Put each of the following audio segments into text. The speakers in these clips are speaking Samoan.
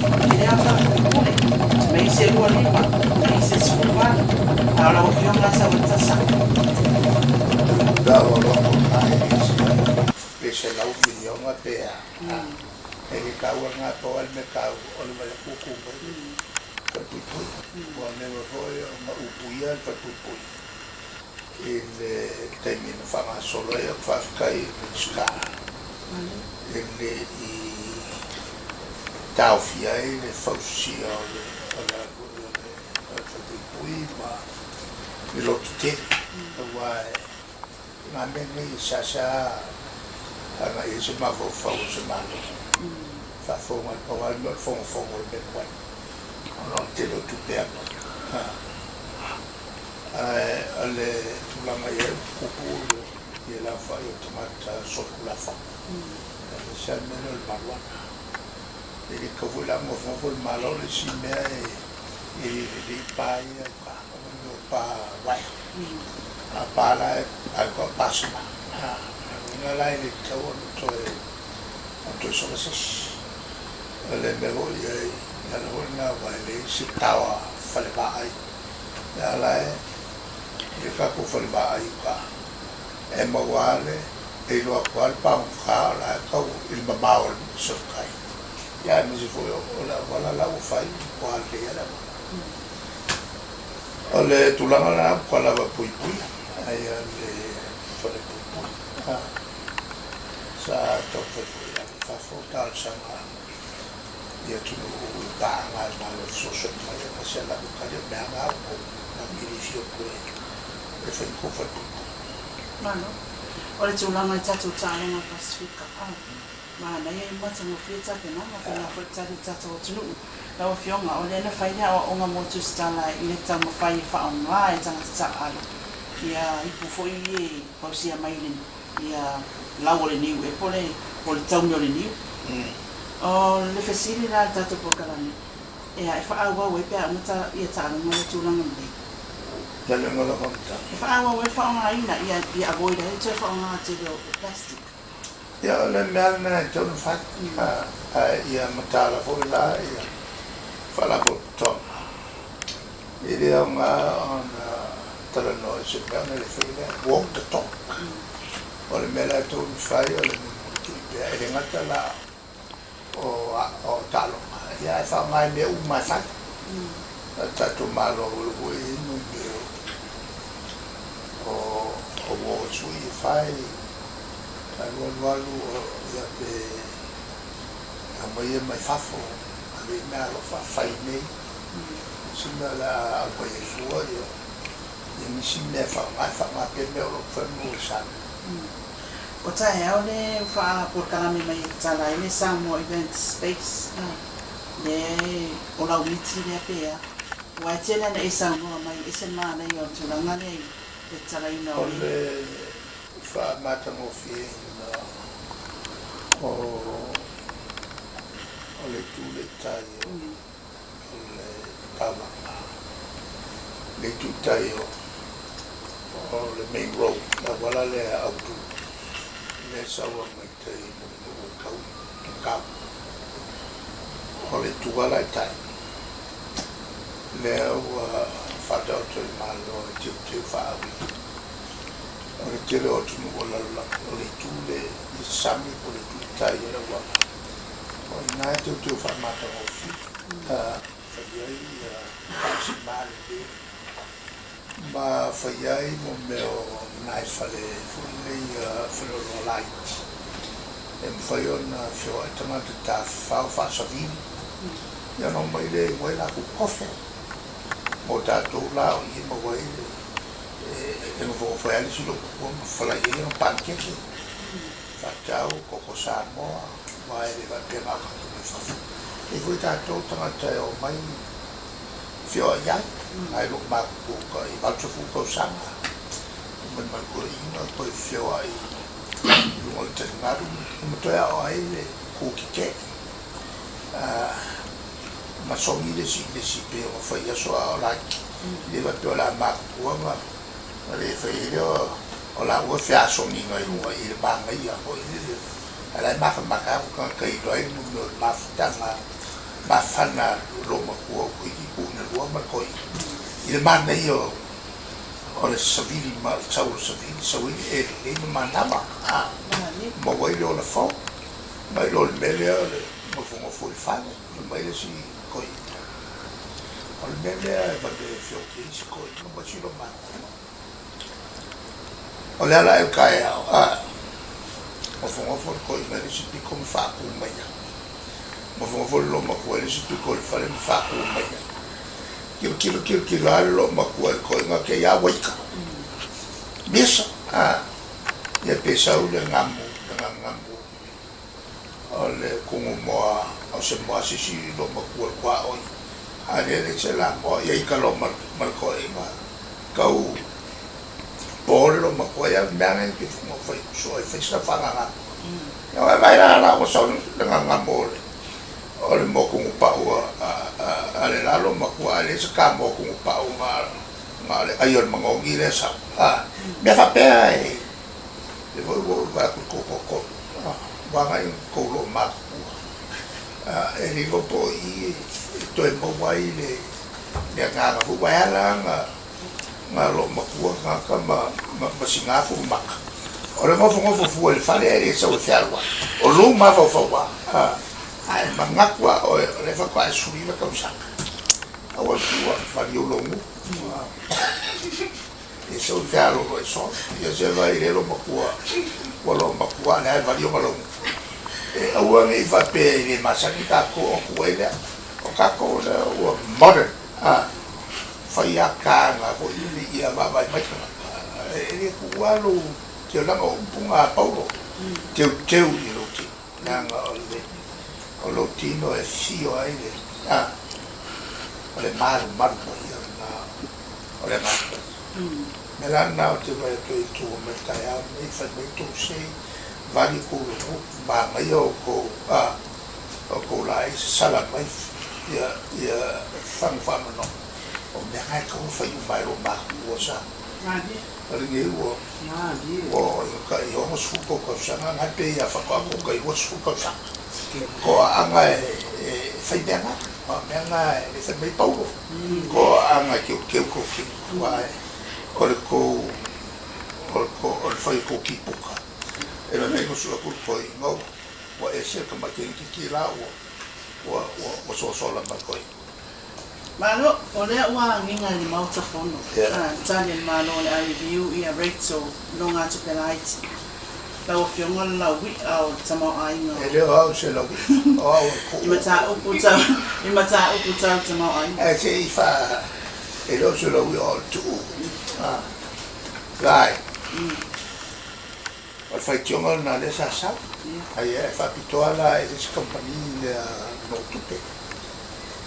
tele lava falepuipui, ma isi e 25, ma isi e 18, a o lau Afioga e sau e tasi. Pe $100 miliona pe a e le taua lena. Pau lava le mea taua o le vailakuku mai le falepuipui ua leva foi ona upuia le falepuipui i le taimi na faagasolo ai. Ou faafetai i le Minisita e lei taofia ai le fausia o le falepuipui ma le lotu tele, aua ngā mea nei e seasea agai ai se mafaufau o se Malo faafofoga. Pau lava le mea o le fogafoga o le mea tuai ona o le tele o tupe alu ae o le tulaga i ai ua tupu ia le aofai o tagata solitulafono, aemaise lava le mea lea o le marijuana. E le tatau foi la ona nofonofo le Malo. Le isi mea e le lelei pa ia i uta, o mea o pa uaea, a o pa la e uta o pa sima. O lona uiga la e le tatau ona toe sola se isi. O le mea foi e ala foi lena, aua e leai se taoa falevaai a la e i le tatou falevaai i uta e maua le e iloa atu lava le pagota o la e tau i le mamao o le soletai ia, aemaise foi o le auala la ua fai ua lelei lava le auala. O le tulaga lena ua lava puipui ai le falepuipui. Sa taumafai foi e ave i fafo talosaga i atunuu i paaga a le Malo e fesoasoani mai, aemaise lava tali o mea na a outou latou te le fia o toe e fai ni tou falepuipui. Malo. O le tulaga i tatou taaloga Pasefika, manaia ia matagofie tapenaga, faigā foi le tali o le tatou atunuu. Lau Afioga, o lea na fai le aoaoga mo Tusitala i le taumafai e faaaoga e tagata taaalo ia ipu foi e fausia mai i le ia lau o le niu ea po o le taumi o le niu. O le fesili la i le tatou polokalame, ea e faaauau ai pe a uma ia taaloga ia tulaga lelei? Taliga lava ma E faaauau ai le faaaogaina ia avoid ai le toe faaaoga tele o plastic. Ia, o le mea lena e tatau ona fai, ae ia mataala foi la ia faalapotopotoga. E le aoga ona talanoa i se mea ona le fai lea, walk the talk. O le mea la e tatau ona fai o le mulimuli pea, e le gata la o taaloga ia ae faaaoga i mea uma e fai a le tatou Malo. O le foi e i mea o awards foi e fai alualualu ia pe aumaia mai fafo, ave i mea alofa fai nei isi mea o le a aumai ai fua ia nisi mea e faaaoga, e faaaoga pea mea o lo o fai mo le Samoa. O taeao le faapolokalame mai e tatala ai le Samoa Event Space le o Laumiti lea pe a. Aua e tele ana e saunoa mai e ese le manaia o le tulaga lea i le tatalaina o O le faamatagofieina o le itu le i tai o le taulaga, le itu i tai o le main road, le auala lea autu lea e sau agai tai Mulinuu e tau i Kau. O le itu ala i tai lea ua faataoto i le Malo e teuteu faaawi. O le tele o atunuu o lalolagi, o le itu le i sami po o le itu i tai o le auala, o i ina e teuteu faamatagofie fai ai ia faasima lelei ma fai ai mo mea o nai fale foi nei, faleoloa laiti e mafai ona feoai tagata tafafao faasavili ia ona omai lea inu ai latou kofe. Mo tatou la o i e maua ai e nofonofo ai lava le isi loomatua ma falai ai ona panikeke faatau koko Samoa, aua e le faapea na o tatou mai fafo. E i ai foi tatou tagata e omai feoai ai nai loo matutua tai 80 tausaga mai ma le toeaina toe feoai i luga o le taligalu ma toe ao ai le kukeke ma sogi le isi i le isi pe ona fai aso a o laiti. Le faapea o le a matutua ma le fai ai lea o laua feasogiga i luga i le manaia foi lele, ae la e matamata atu tagata i iloa ai le mea o le mafutaga. mafana loo matua o toeitiiti tuu ina lua ma le toeaina i le manaia o le savili ma le sau o le savili sau ai le ea lelei ma manava a maua ai le ola fou mai lo le mea lea o le nofonofo i le fale fai mai le isi toeaina o le mea lea e vave feoti ai isi toeaina ma isi loomatua. O le ala ae o le taeao, a nofonofo le toeaina i le isi pito ma faatu mai ai. Nofonofo le loomatua i le isi pito o le fale ma faatu mai ai. Tilotilo tilotilo lava le loomatua i le toeaina te i a ua ita. Misa, a, ia pe sau le gamu, le gamugamu o le kugumoa o se moa sisi i loomatua i le tuaoi. A lea le se la moa ia ita loa ma le toeaina tau po le loomatua ia mea na ke fai so ai fai sa faaagaga. Ia ua vaai la la ua sau le gagamo o le moa kugupau a le la loomatua ae leai se ta moa kugupau na o le ai o le manogi lea e sau. A mea faapea e lea foi ua ou vaai atu i le tou toatolu ua agai i tou loomatutua e le iloa po o i e toe maua ai le agaga foi aua e ala ona na loomatua tagata ma siga furumaka. O le nofonofo fua i le fale ae le sau e fealuai. O lou mafaufau lava, a e manatu lava oe o lea faatoa e 19 tausaga, aua le tuua vali ou lou nuu. E sau e fealolo e solo. Ia se vaai i lea loomatua, ua loomatua a o lea e vali ona lou nuu. E aua ne i faapea e le masani tatou ona tuu ai lea. O tatou lea ua modern. Fai ataga foi lele ia vaavaai mai tagata, e le tuua lou teo leaga o upu na a Paulo, teuteu i lou tino, leaga o le o lou tino e fio ai le a o le malumalu paia lena o le Agaga Paia. O le mea la lena ou te vaai atu ai i tua mai le taeao lenei, fai mai tou sei, vali kou logo, manaia outou a o tou laei sasala mai ia ia fagu faamanono o mea na e tatau ona fai uma e lou matua sa o lenei ua ua oo ina tai 60 tou tausaga na pe ia faatoa tou tai 20 tausaga toaaga e fai mea na o mea na e fai mai Paulo toaaga e teuteu tou tino aua o le tou o le tou o le fai o tou tipuka e vave ona sue atu le toeaina ua ese le tamaitiiti la ua ua ua ua soasoa mai koe. Malo, o lea ua agiga i le Maota Fono, a tali a le Malo o le a review ia rates o nogatupe laiti. Lau Afioga le laui'a o le tamaoaiga o. E le o au se laui'a, o au e ku'u. I mataupu tau, i mataupu tau tamaoaiga. Ae se i fa, e le o se laui'a o le tu'u. Lai. O le faitioga lena lea sa sau. Ae e faapitoa la e le isi kamupani lea notupe.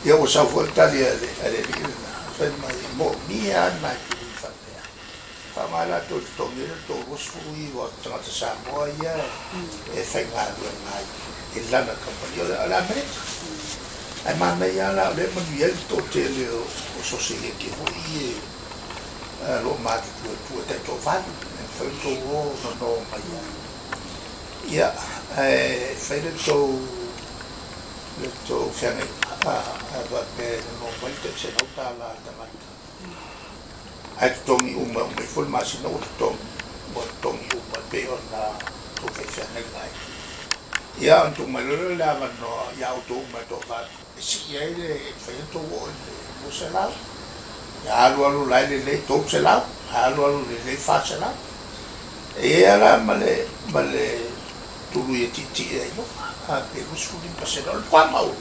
Ia ua sau foi le tali a le alii lena, fai mai, e moomia lava nai tului faapea. Faaaoga latou i totogi ai le 39 tagata Samoa ia e faigaluega ai i lana kamupani. O le Amerika. Ae manaia lava la o lea e manuia ai le toatele o sosialete foi ia o lo o matutua i tua e taitoavalu, e mafai ona outou o nono mai ai. Ia, ae fai le tou le tou feagaiga, a faapea e nono mai le tai $100 a le tagata, ae totogi uma, e uma ifo le masina ua totogi, ua totogi uma e pei ona tou fai feagaiga ai. Ia, ona tuu mai loa lea o le avanoa ia outou uma e toavalu, e sii ai le, e mafai ona tou oo i le 200, ia alu alu la e lelei 300, alu alu lelei 400. E i ai lava la ma le ma le tului e tietie ai luga, pe 25% o le matua mau.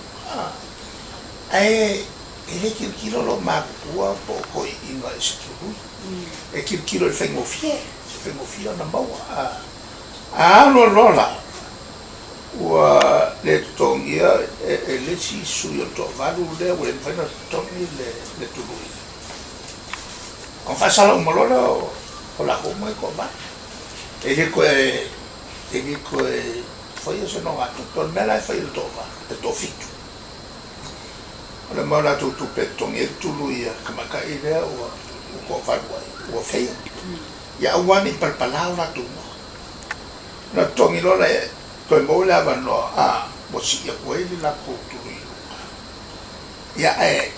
Ae e le tilotilo lou matutua po o toeaiina i se tului, e tilotilo i le faigofie, se faigofie ona maua. A alu alu loa la, ua le totogia e le isi sui o le toavalu lea ua le mafai ona totogi le tului. Ona faasala uma loa lea o latou uma ia e toavalu. E le toe, e le toe faia se nogatupe. O le mea la e fai e le toavalu, le toafitu, o le mau latou tupe e totogi ai le tului a le tamaitai lea ua toavalu ai, ua fail. Ia aua ne i palapala o latou igoa. Ona totogi loa lea, toe maua le avanoa, a, ua sii atu ai le latou tului i luga. Ia, ae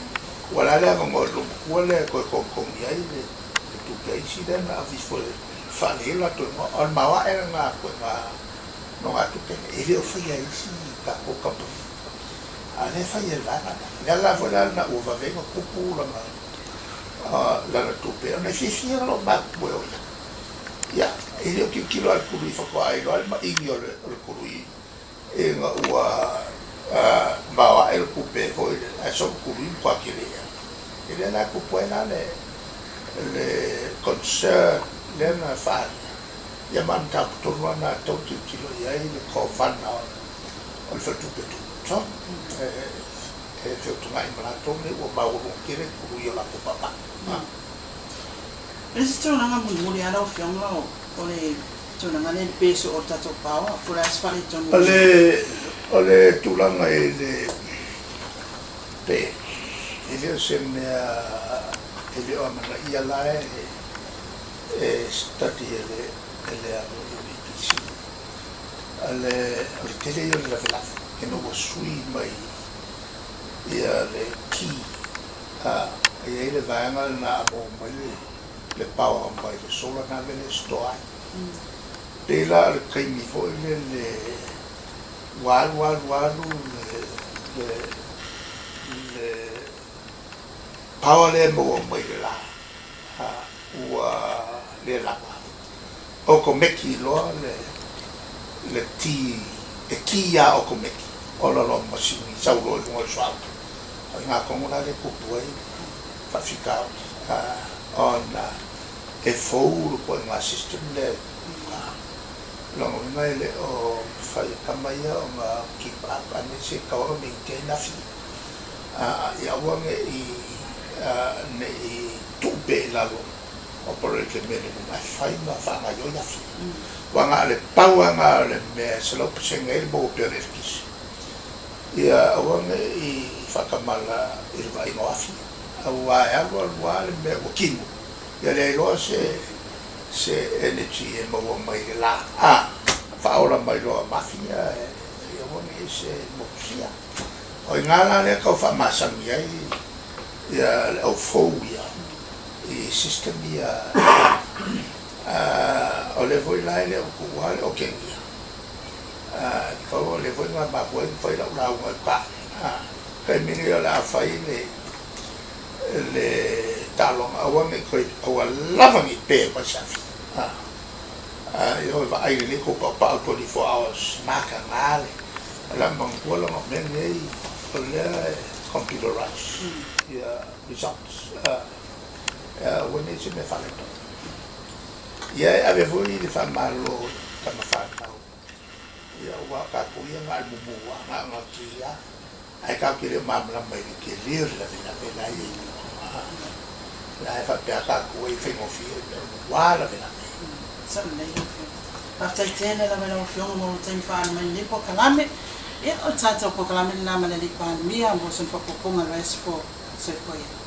ua la le avanoa i le loomatua lea e toe togitogi ai le tupe a isi lea na ave ifo e faalelei lo latou igoa. O le maoae lena o ituaiga nogatupe nei, e le o faia e isi tatou kamupani, a o lea e fai e le vaega lea. O le ala foi la lena ua vave ai ona tupu lana lana tupe, ona e fiafia loomatutua e o ia. Ia, e le o tilotilo lava i le tului faatoa iloa le maini o le tului ina ua maoae le tupe foi lele, ae sootului matua tele lava. E lea la e tupu ai la le concern lea na faaalia, ia ma o le mataupu tonu lava lena e tatau ona tilotilo i ai le Kovana o le Faletupe Tutotonu e feutagai ma latou nei ua maualuga tele le tului o latou paapaa. O le isi tulaga mulimuli lava lau Afioga o le tulaga lea i le pe soo o le tatou power, po o le a se faaletonu o le. O le tulaga i le pe, e le o se mea e le o amanaia la e study e le e le alo i le EPC. O le o le tele ia o le lavelave ina ua sui mai ia le ki a e i ai le vaega lena a maua mai le le power mai le solar na ave lea e store ai. Pei la o le taimi foi lele ua alu alu alu le le le power lea e maua mai le la ua le lava. Okomeki loa le le ti e ki lava okomeki ola loa ma masini sau loa i luga o le suauu. O i ina tonu la lea e tupu ai faafitauli ona e fou le ituaiga system lea lona uiga e le o mafai e tama ia ona keep up aemaise e tatau ona maintain afi ia aua ne i ne i tuu pea i lalo operate minimum ae fai ma faagaoioi afi. Aua na o le pau lava lena o le mea e 100% ai le maua pea o le eletise. Ia aua ne i faatamala i le vaaiga o afi, aua e alu alu lava le mea ua kino, ia leai loa se se energy e maua mai le la, a faaola mai loa ma afi ia, ia aua ne i i ai se motusia. O i ina la lea e tau faamasani ai ia le au fou ia i system ia, o lea foi la e le o tuua le okegia. Pau o lea foi na mafua ai ona fai lau lauga i uta. Taimi nei o le a fai le le taaloga aua ne i toe aua lava ne i pe mai se afi. Ioe vaai lelei tou paopao 24 hours mataga le o le a manatua leaga o mea nei o lea e computerize ia results aua ne i se mea faaletonu. Ia e ave foi le faamalo i tama fanau, ia aua o tatou ia na o le mumu lava, na ona ki lava, ae tatou te le o malamalama i le tele o le lavelave la e i ai nei. La e faapea tatou e faigofie le mea o le mumu lavelave. Sao lelei lau Afioga. Faafetai tele lava i lau Afioga mo lou taimi faaali mai i lenei polokalame. Ia, o le tatou polokalame lena ma le Alii Palemia mo sona faaopoopoga i le vaiaso fou. Soifua ia.